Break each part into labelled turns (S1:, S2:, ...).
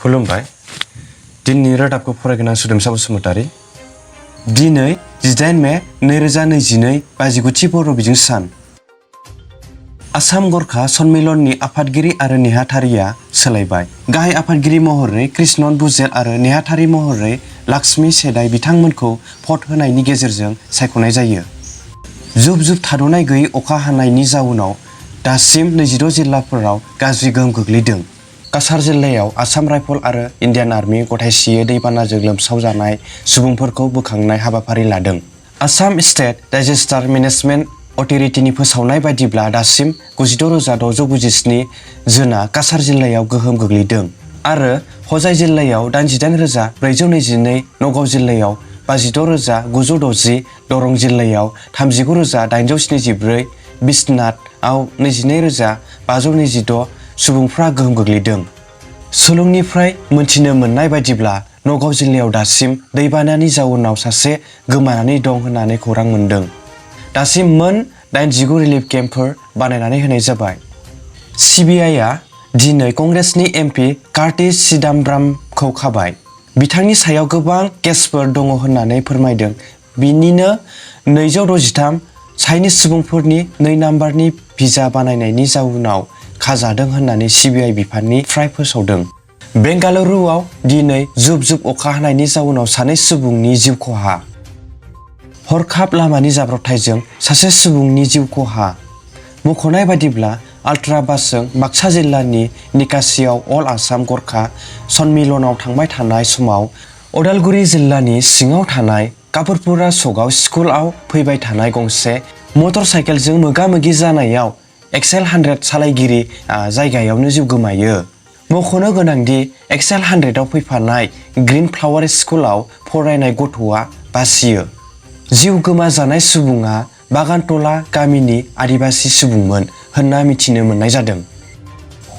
S1: खुलुमबाय दिननि रादाबखौ फरायगोन आं सोदोमसा बसुमतारी दिनै 18 मे 2022 बाजिगुथि बर' बिजों सान आसाम गरखा सन्मिलननि आफादगिरि आरो नेहाथारिया सोलायबाय गाहाय आफादगिरि महरै कृष्णन बुजेल आरो नेहाथारि महरै लक्ष्मी सेदाय बिथांमोनखौ भट होनायनि गेजेरजों सायख'नाय जायो जुब जुब थाद'नाय गैयै अखा हानायनि जाउनाव दासिम 26 जिल्लाफोराव गाज्रि गोहोम गोग्लैदों काछार जिल्लायाव आसाम राइफल आरो इन्डियान आर्मी गथायसेयै दैबानाजों लोमसावजानाय सुबुंफोरखौ बोखांनाय हाबाफारि लादों आसाम स्टेट डिजास्टार मेनेजमेन्ट अथरिटिनि फोसावनाय बायदिब्ला दासिम 96,697 जोना काछार जिल्लायाव गोहोम गोग्लैदों आरो हजाय जिल्लायाव 88,422 नगाव जिल्लायाव 56,960 दरं जिल्लायाव 39,874 बिश्वनाथआव 22,526 सुबुंफ्रा गोहोम गोग्लैदों सुलुंनिफ्राय मोनथिनो मोननाय बायदिब्ला नगाव जिल्लायाव दासिम दैबानानि जाउनाव सासे गोमानानै दं होननानै खौरां मोन्दों दासिम मोन 89 रिलिफ केम्पफोर बानायनानै होनाय जाबाय सिबिआइआ दिनै कंग्रेसनि एमपि कार्ति चिदम्बरमखौ खाबाय बिथांनि सायाव गोबां केसफोर दङ होननानै फोरमायदों बिनिनो 263 चाइनिज सुबुंफोरनि 2 नाम्बारनि भिजा बानायनायनि जाउनाव खाजादों होननानै सिबिआइ बिफाननिफ्राय फोसावदों बेंगालुरुआव दिनै जुब जुब अखा हानायनि जाउनाव सानै सुबुंनि जिउ खहा हरखाब लामानि जाब्रबथायजों सासे सुबुंनि जिउ खहा मख'नाय बायदिब्ला आल्ट्रा बासजों बाक्सा जिल्लानि निकासियाव अल आसाम गरखा सन्मिलनाव थांबाय थानाय समाव उदालगुरि जिल्लानि सिङाव थानाय कापुरपुरा सकआव स्कुलआव फैबाय थानाय गंसे मटर साइकेलजों मोगा मोगि जानायाव एक्सेल 100 सालायगिरिया जायगायावनो जिउ गोमायो मख'नो गोनांदि एक्सेल 100आव फैफानाय ग्रीन फ्लावर स्कुलआव फरायनाय गथ'आ बासियो जिउ गोमाजानाय सुबुङा बागानटला गामिनि आदिबासि सुबुंमोन होनना मिथिनो मोननाय जादों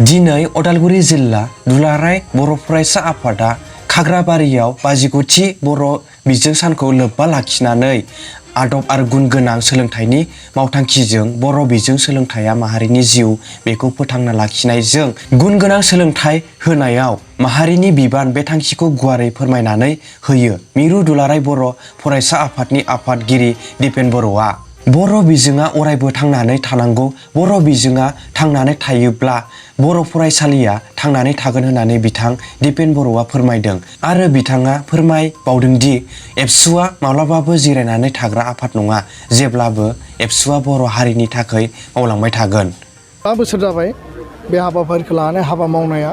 S1: दिनै उदालगुरि जिल्ला दुलाराय बर' फरायसा आफादा खाग्राबारियाव 59थि बर' बिजों सानखौ लोब्बा लाखिनानै आदब आरो गुन गोनां सोलोंथाइनि मावथांखिजों बर' बिजों सोलोंथाइया माहारिनि जिउ बेखौ फोथांना लाखिनायजों गुन गोनां सोलोंथाइ होनायाव माहारिनि बिबान बे थांखिखौ गुवारै फोरमायनानै होयो मिरु दुलाराय बर' फरायसा आफादनि आफादगिरि दिपेन बर'आ बर' बिजोङा अरायबो थांनानै थानांगौ बर' बिजोङा थांनानै थायोब्ला बर' फरायसालिया थांनानै थागोन होननानै बिथां दिपेन बर'आ फोरमायदों आरो बिथाङा फोरमायबावदोंदि एबसुआ माब्लाबाबो जिरायनानै थाग्रा आफाद नङा जेब्लाबो एबसुआ बर' हारिनि थाखाय मावलांबाय थागोन
S2: 5 बोसोर जाबाय बे हाबाफारिखौ लानानै हाबा मावनाया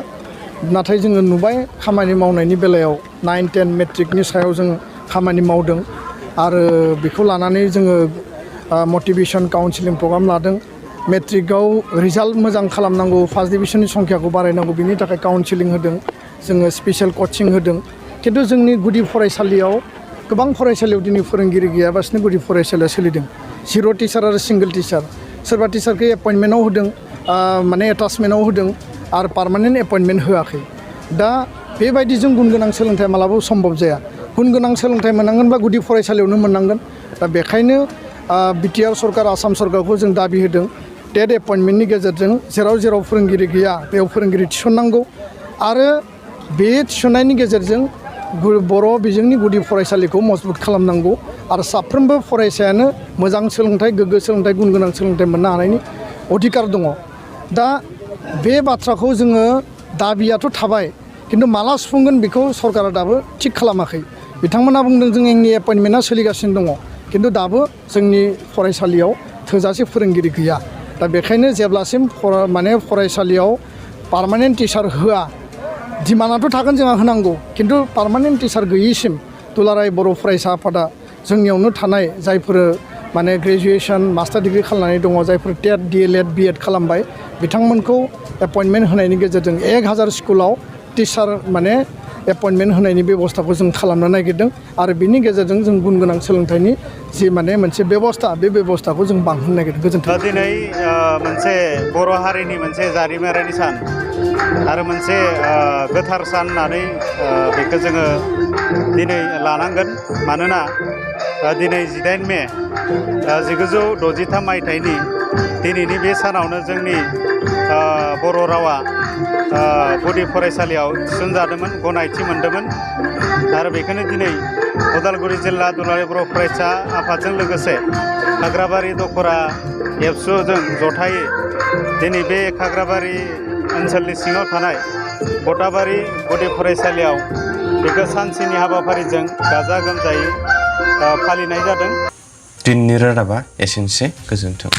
S2: नाथाय जोङो नुबाय खामानि मावनायनि बेलायाव 9, 10 मेट्रिकनि सायाव जों खामानि मावदों आरो बेखौ लानानै जोङो मटिभेशन काउन्सिलिं प्रग्राम लादों मेट्रिकआव रिजाल्ट मोजां खालामनांगौ फार्स्ट डिभिजननि संख्याखौ बारायनांगौ बिनि थाखाय काउन्सिलिं होदों जोङो स्पेशल कचिं होदों किन्तु जोंनि गुदि फरायसालियाव गोबां फरायसालियाव दिनै फोरोंगिरि गैयाबासिनो गुदि फरायसालिया सोलिदों 0 टिचार आरो सिंगल टिचार सोरबा टिचारखौ एपइन्टमेन्टआव होदों माने एटाचमेन्टआव होदों आरो पार्मानेन्ट एपइन्टमेन्ट होआखै दा बेबायदि जों गुन गोनां सोलोंथाइ मालाबाबो सम्भब जाया गुन गोनां सोलोंथाइ मोननांगोनबा गुदि फरायसालियावनो मोननांगोन दा बेखायनो बिटिआर सरकार आसाम सरकारखौ जों दाबि होदों टेट एपइन्टमेन्टनि गेजेरजों जेराव जेराव फोरोंगिरि गैया बेयाव फोरोंगिरि थिसननांगौ आरो बे थिसननायनि गेजेरजों बर' बिजोंनि गुदि फरायसालिखौ मजबुत खालामनांगौ आरो साफ्रोमबो फरायसायानो मोजां सोलोंथाइ गोग्गो सोलोंथाइ गुन गोनां सोलोंथाइ मोननो हानायनि अधिकार दङ दा बे बाथ्राखौ जोङो दाबियाथ' थाबाय किन्तु माला सुफुंगोन बेखौ सरकारा दाबो थिग खालामाखै बिथांमोना बुंदों जोंनि एपइन्टमेन्टआ सोलिगासिनो दङ किन्तु दाबो जोंनि फरायसालियाव थोजासे फोरोंगिरि गैया दा बेखायनो जेब्लासिम फरायसालियाव पार्मानेन्ट टिचार होआ डिमान्डआथ' थागोन जोंहा होनांगौ किन्तु पार्मानेन्ट टिचार गैयिसिम दुलाराय बर' फरायसा आफादा जोंनियावनो थानाय जायफोर ग्रेजुवेसन मास्टार डिग्री खालामनानै दङ जायफोर टेट DLED BEd खालामबाय बिथांमोनखौ एपइन्टमेन्ट होनायनि गेजेरजों 1000 स्कुलाव टिचार एपइन्टमेन्ट होनायनि बेबस्थाखौ जों खालामनो नागिरदों आरो बिनि गेजेरजों जों गुन गोनां सोलोंथाइनि जि मोनसे बेबस्था बे बेबस्थाखौ जों बांहोनो नागिरदों गोजोन्थों
S3: दिनै मोनसे बर' हारिनि मोनसे जारिमिनारि सान आरो मोनसे गोथार सान होननानै बेखौ जोङो दिनै लानांगोन मानोना दिनै 18 मे 1963 मायथाइनि दिनैनि बे सानावनो जोंनि बर' रावा गुदि फरायसालियाव थिसनजादोंमोन गनायथि मोनदोंमोन आरो बेखौनो दिनै उदालगुरि जिल्ला दुलाराय बर' फरायसा आफादजों लोगोसे खाग्राबारि दखरा एबसुजों जथायै दिनै बे खाग्राबारि ओनसोलनि सिङाव थानाय बटाबारि गुदि फरायसालियाव बेखौ सानसेनि हाबाफारिजों गाजा गोमजायै फालिनाय जादों।
S1: दिनैनि रादाबा एसेनोसै, गोजोन्थों।